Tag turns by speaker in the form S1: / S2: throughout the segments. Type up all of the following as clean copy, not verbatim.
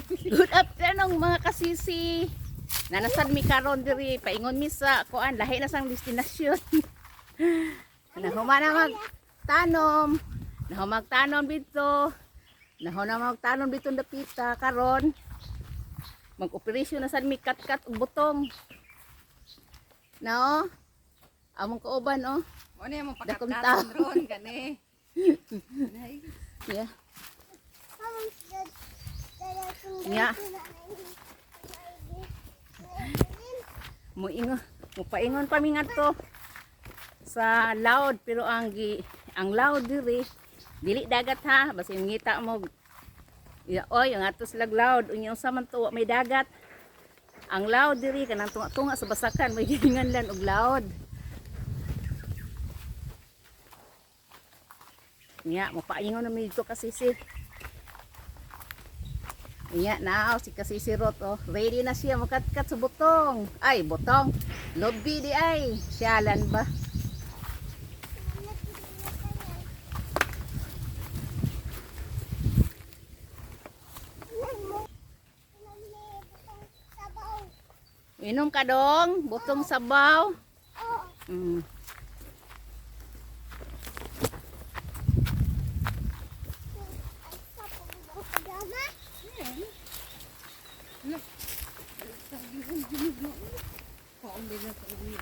S1: Good afternoon, mga kasisi. Nanasad mi karon diri, paingon mi sa kuan, lahi na sang destinasyon. Nahuma na magtanom. Nahuma magtanom dito. Nahuma magtanom dito dapita karon. Mag-operasyon na sad mi kat-kat og butong. Nao? Among kauban, oh.
S2: Mo na mo
S1: Dakong
S2: pakatkaton ron gani. Nay.
S1: Yeah. Nya. Muingon, mupaingon pa mi ngadto sa loud, pero ang loud diri dili dagat ha, basin ngita mo ya, oy, ang ato sila loud, unya unsa man to, wa may dagat. Ang loud diri kanang tunga-tunga sa basakan may giinganlan og loud. Nya, mupaingon na mi dito, kasisi. Iya, naaw si Kasisi Rot, oh. Ready na siya makatkat sa butong. Ay, butong. Lobby di ay. Siyalan ba? Inom ka dong, butong sabaw.
S2: Paon din na sa uwi.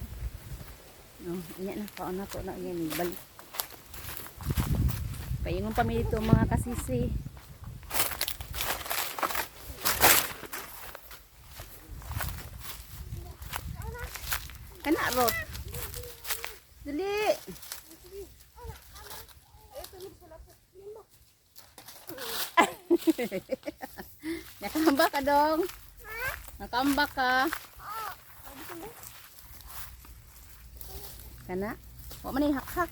S1: Oh, iya na, paon na to na yan. Balik. Paingon pa mi dito, mga kasisi. Kana, Rot. Dali. Nakamba ka dong. Nakamba ka. Kana. Wa man ay hakhak.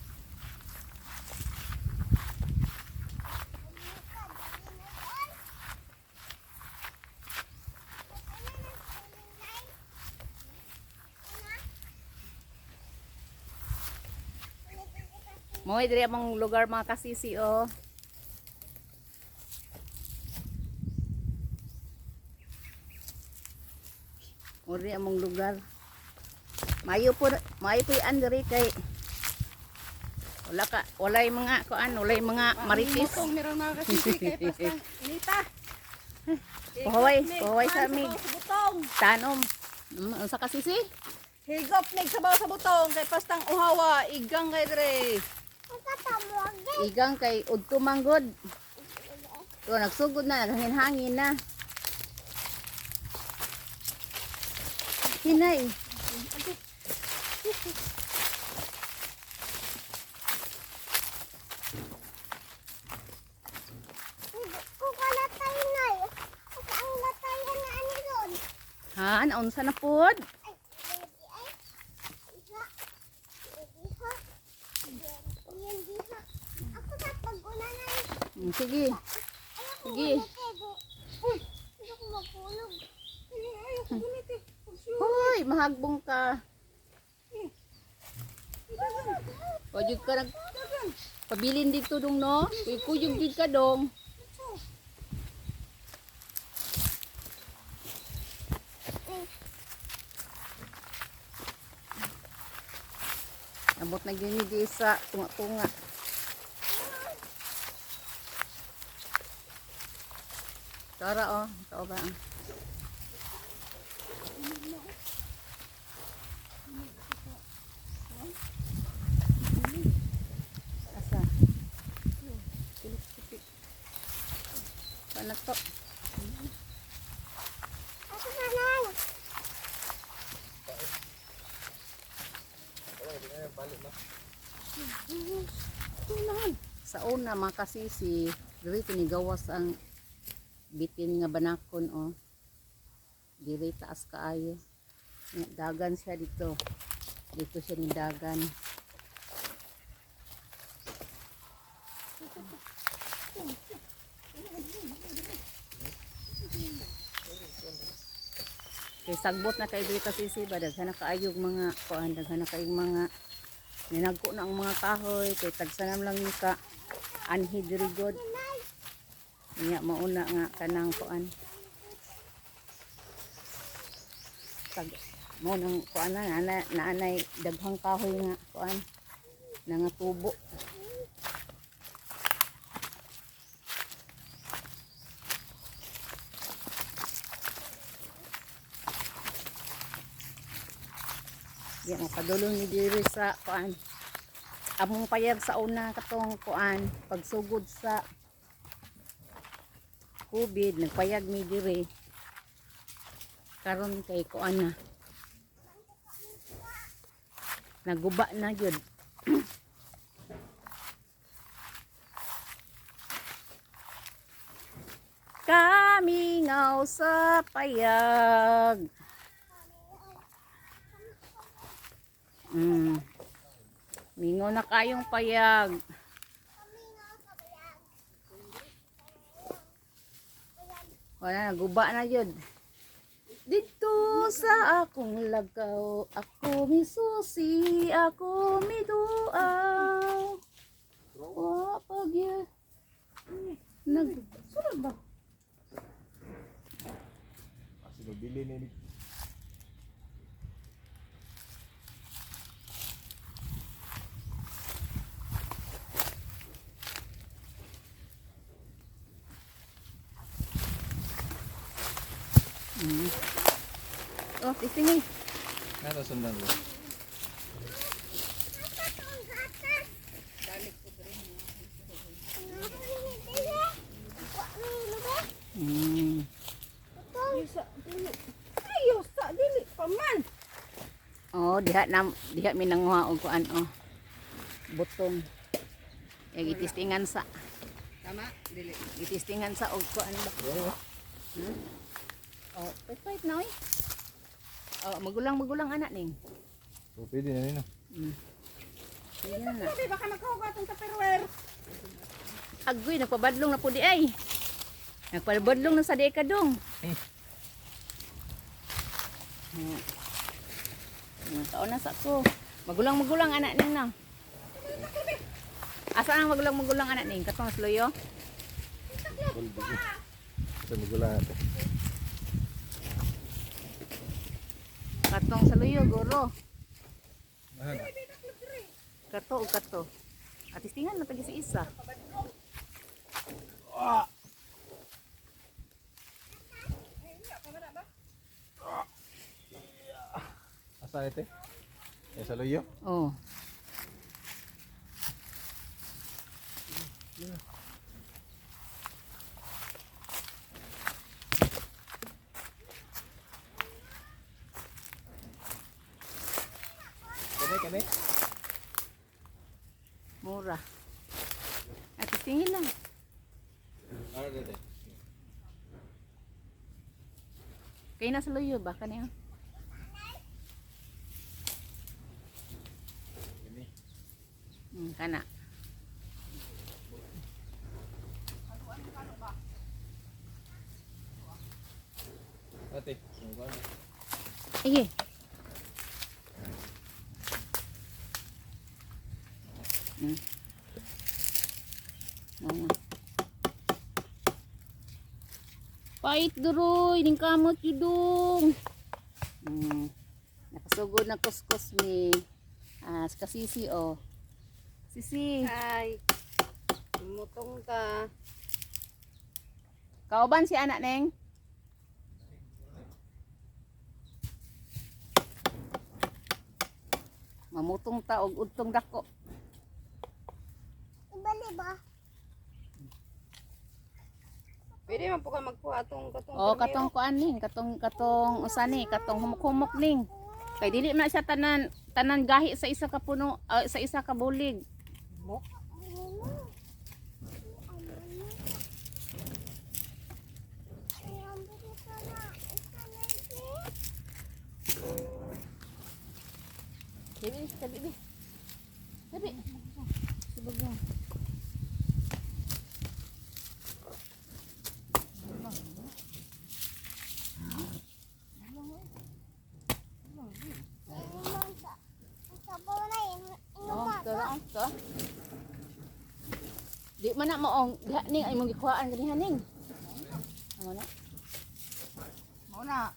S1: Moy diri among lugar, mga kasisi, oh. Mo diri among lugar. Mayo po yan diri kay wala ka, walay mga kuan, walay mga marites.
S2: Mutong meron, mga kasisi, kay pasta inita.
S1: Pahuway,
S2: Higop mig
S1: pahuway sa
S2: kuan,
S1: mig.
S2: sabaw sa butong.
S1: Tanom. Unsa kasisi?
S2: Higop mig sabaw sa butong kay pastang uhawa, igang kay dre.
S1: Igang kay udto manggod. To nagsugod na, naghangin-hangin na. Hinay. Ha, naunsa na pod? Sige. Sige. Hoy, mahagbong ka. O, jud ka nag pabilin dito dong, no? Kuy kuyog jud ka dong. Abot na gyud ni di sa tunga-tunga. Tara oh, tao ba? Asa? Paano to? Sa una, mga kasisi, diri tinigawas ang bitin nga banakon, oh. Diri taas kaayo. Nga, dagan siya dito. Dito siya ni dagan. Kay sagbot na kayo diri, kasisi ba, daghan na kaayog mga kuan, daghan na kaayog mga ninagko na ang mga kahoy kay tagsanam lang ni ka anhi diri god. Nya mauna nga kanang kuan. Basta mo nang kuan na naanay daghang kahoy nga kuan na nga tubo. Di mo padulong ni diri sa kuan. Among payag sa una katong kuan pagsugod sa COVID, nagpayag mi diri. Karon kay kuan na. Naguba na gyud. Kamingaw sa payag. Mingaw na kayong payag. Wala, naguba na yun. Dito sa akong lagaw, ako misusi, ako miduaw. Wa pag nag sunod ba?
S3: Kasi mabili ni
S1: Oh, tisingin.
S3: Ano sundan mo?
S2: Ayo sa dili pa man.
S1: Oh, diha na diha mi nanguha og kuan oh. Butong. Ya gitistingan sa.
S2: Tama, dili.
S1: Gitistingan sa og kuan ba. Oh, pait na oy. Oh, magulang magulang anak ning.
S3: So, pwede na nino.
S1: Sige na na.
S2: Sabi baka magkahugat ang tupperware.
S1: Agoy, nagpabadlong na po di ay. Nagpabadlong na sa di ka dong. Taon na sa ko. Magulang magulang anak ning na. Asa ang magulang magulang anak ning? Katong sluyo?
S3: Sa magula natin.
S1: Katong saluyo guro.
S3: Ano?
S1: Kato o kato. Atistingan na tagi sa isa.
S3: Asa ito? Eh, sa luyo?
S1: Oh.
S3: Kani, kani?
S1: Mura. Atistingin lang.
S3: Ano dito?
S1: Kaya na sa luyo ba kaniya?
S3: Kani.
S1: Kana.
S3: Ate.
S1: Sige. Oo. Pait duroy, ning kamot yudong. Nakasugod na kuskus mi. Ah, kasisi oh. Sisi.
S2: Ay. Mutong ka.
S1: Kauban si anak neng. Mamutong ta og udtong dako.
S2: Pwede man po ka magkuha atong katong.
S1: Oh, katong kuan ning, katong katong usa ni, katong humok-humok ning. Kay dili man na siya tanan tanan gahi sa isa ka puno, ah, sa isa ka bulig. Tabi, tabi, tabi. Tabi. Subag mo. Oh, ito lang, ito. Di man na maong, diha ning ay mong gikuhaan ganiha ning. Amo na.
S2: Mao na.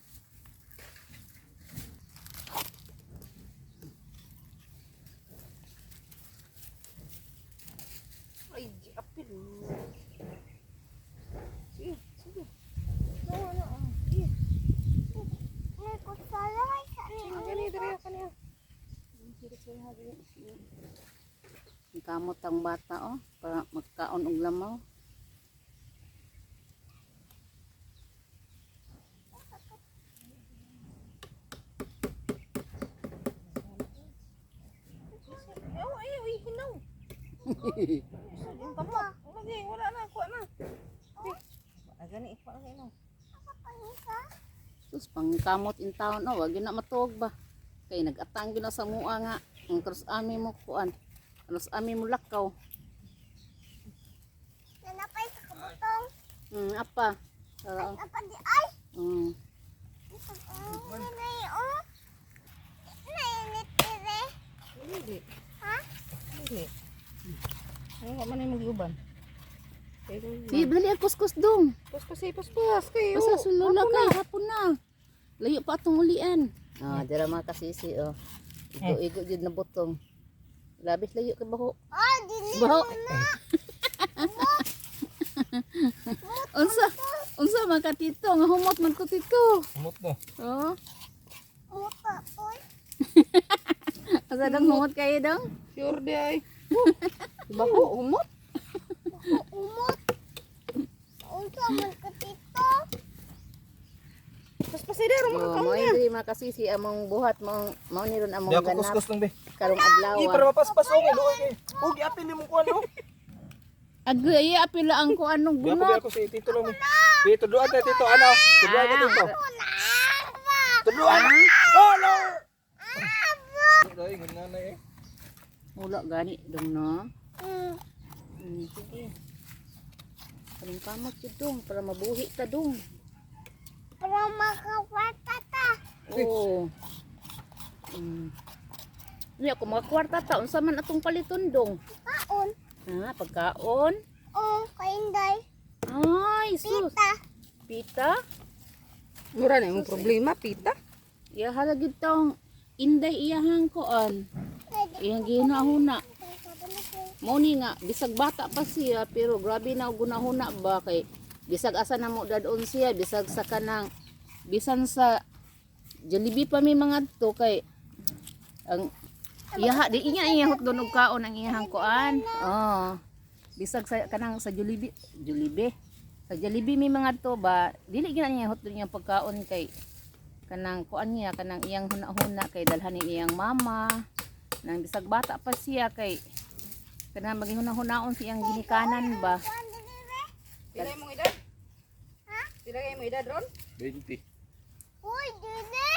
S1: Kamot ang bata oh, para magkaon og lamaw.
S2: Ay, ay, ay, hinaw. Yung kamot. Lagi, wala na, kuha na. Ay, gani, kuha na kayo.
S1: Sus, pangkamot in town oh, wag yun na matuog ba. Kay nagatang gyud na sa mua nga ang cross ami mo kuan. Cross ami mo lakaw.
S4: Nanapay sa kabutong.
S1: Apa. Tara.
S4: Apa di ay? Nanay oh. Nainit dire.
S2: Hindi.
S4: Ha?
S2: Hindi. Ay, wala man yung mag-iuban.
S1: Sige, dali ang kuskus dong.
S2: Paspas, eh, paspas. Kayo.
S1: Basta sulula kay hapon na. Layo pa atong ulian. Ah, dira mga kasisi oh. Igo-igo jud na butong. Labis layo kay baho.
S4: Oh, dili
S1: Baho.
S4: mo na.
S1: Unsa unsa man ka tito nga humot man ko tito.
S3: Humot na.
S1: Oh,
S4: Muka oy.
S1: asa dong humot kayo dong?
S2: Sure di ay. Baho, umot.
S4: Umot. Unsa man ka tito?
S2: Paspas, eh, daro, mga
S1: Oh, mo diri mga kasisi among buhat mao mao ni ron among
S3: Di ako
S1: ganap
S3: kuskus lang be.
S1: karong adlaw.
S3: Di para mapaspas oh, luoy kay. Oh, giapil mo kuan oh.
S1: Agay apila ang kuan nung
S3: Di ako di
S1: bunot.
S3: ako si tito lang. be. Tito duan ta tito ano? Tuduan ka tito. Tuduan. Oh no. Dai ngunana eh.
S1: Wala gani dong no. Sige. Anong kamot yun dong para mabuhi ta dong.
S4: Para makakwarta ta.
S1: Oo. Hindi ako mga kwarta ta unsa man atong paliton dong.
S4: Kaon.
S1: Ha, pagkaon.
S4: Oh, kainday.
S1: Ay, sus.
S4: Pita.
S1: Pita.
S2: Mura na yung problema, pita.
S1: Iya halagid tong inday iyahang koan. Iyang ginahuna. Mao ni nga bisag bata pa siya pero grabe na og gunahuna ba kay bisag asa na mo dadon siya bisag sa kanang bisan sa Jollibee pa mi mga to kay ang iyaha di iya iya hotdog og kaon ang iyahang kuan. Oh. Bisag sa kanang sa Jollibee, Jollibee. Sa Jollibee mi mga to ba dili gina niya hotdog iyang pagkaon kay kanang kuan niya kanang iyang huna-huna kay dalhan ni iyang mama nang bisag bata pa siya kay kanang maging huna-hunaon siyang ginikanan ba.
S2: Pila yung edad? Ha? Pila kayo mong edad, Ron?
S3: 20.
S4: Uy, dili.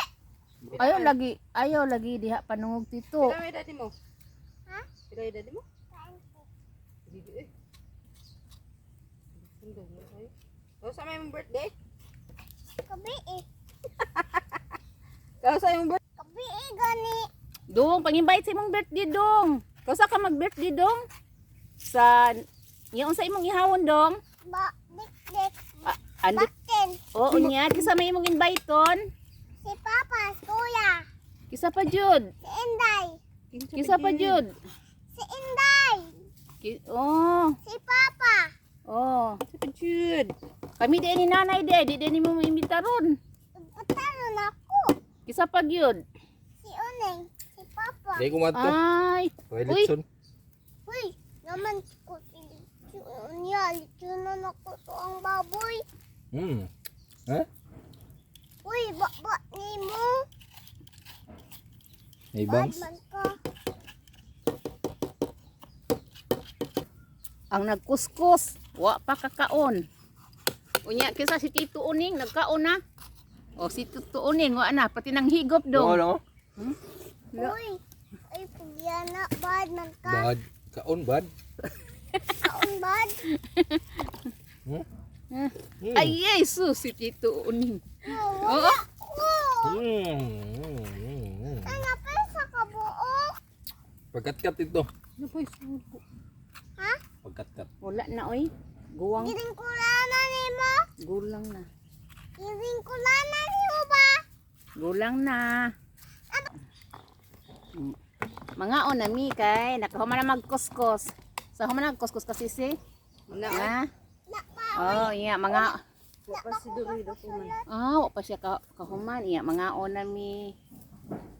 S1: Ayaw lagi diha panungog tito.
S2: Pila yung edad mo?
S4: Ha?
S2: Pila yung edad mo? Dili eh. Sundog mo kayo. Kau sa may mong birthday?
S4: Kabi eh.
S2: Kau sa imong birthday?
S4: Kabi eh gani.
S1: Dong, pang-invite sa imong birthday dong. Kausa ka mag-birthday dong? Sa niya unsa imong ihawon dong?
S4: Ba, dik dik.
S1: Ah, andi
S4: Bakten.
S1: Oo niya kisa may imong invite ton.
S4: Si Papa, si Kuya,
S1: Kisa pa jud.
S4: si Inday,
S1: Kisa pa jud.
S4: si Inday,
S1: Oh,
S4: si Papa.
S1: oh.
S2: Sa pa jud.
S1: Kami di ni nanay di, di di nimo imbita ron.
S4: Putaron ako.
S1: Kisa pa gyud.
S4: Si Uneng, si Papa.
S3: Di ko madto.
S1: Ay,
S3: Toilet
S1: Uy.
S3: son.
S4: Uy, naman ko si Unya, litsunan ako to ang baboy.
S3: Ha?
S4: Uy, baba ni mo.
S3: May
S4: Bad
S3: bangs.
S4: man ka.
S1: Ang nagkuskus, wa pa kakaon. Unya kisa si Tito Uning nagkaon na. O si Tito Uning wa na pati nang higop dong.
S3: No, no.
S4: Uy, ay pagyana, bad man ka.
S3: Bad. Kaon bad.
S4: Kaon bad.
S1: Ay, Jesus, si Tito Uning.
S4: Oh,
S1: Oo.
S4: ko. Hanapin sa kabuok.
S3: Pagkatkat ito.
S2: Ano po suko?
S4: Ha?
S3: Pagkatkat.
S1: Wala na oy. Guwang
S4: Giring kulana ni mo.
S1: gulang na.
S4: Giring kulana ni mo ba?
S1: Gulang na. Mga na mi kay nakahuman na magkuskos. Sa human na magkuskos kasi si.
S2: Na,
S1: Ha?
S4: Na pa.
S1: Oh, iya mga
S2: wa pa si Duroy dokuman.
S1: Ah, wa pa siya ka, kahuman. Iya mga na mi.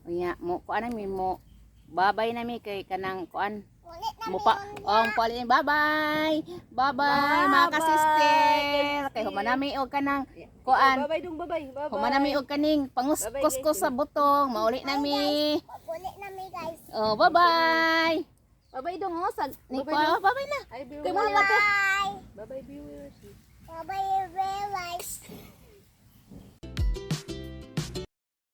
S1: Iya mo kuan na mi mo. Babay na mi kay kanang kuan.
S4: Ulit
S1: Mupa, oh, mupauli. Bye-bye. Bye-bye, mga ka-sister. Kay humanami og kanang kuan.
S2: Bye-bye dong, bye-bye. Bye-bye.
S1: Humanami og kaning pangus-kuskus sa butong. Mauli nami.
S4: Magulit na mi, guys.
S1: Oh, bye-bye.
S2: Bye-bye dong,
S1: Oh, sag ni
S2: Bye-bye
S1: ko, bye-bye na.
S2: Ay,
S1: Kay mo na
S4: Bye.
S2: Bye-bye, viewers.
S4: Bye-bye, viewers.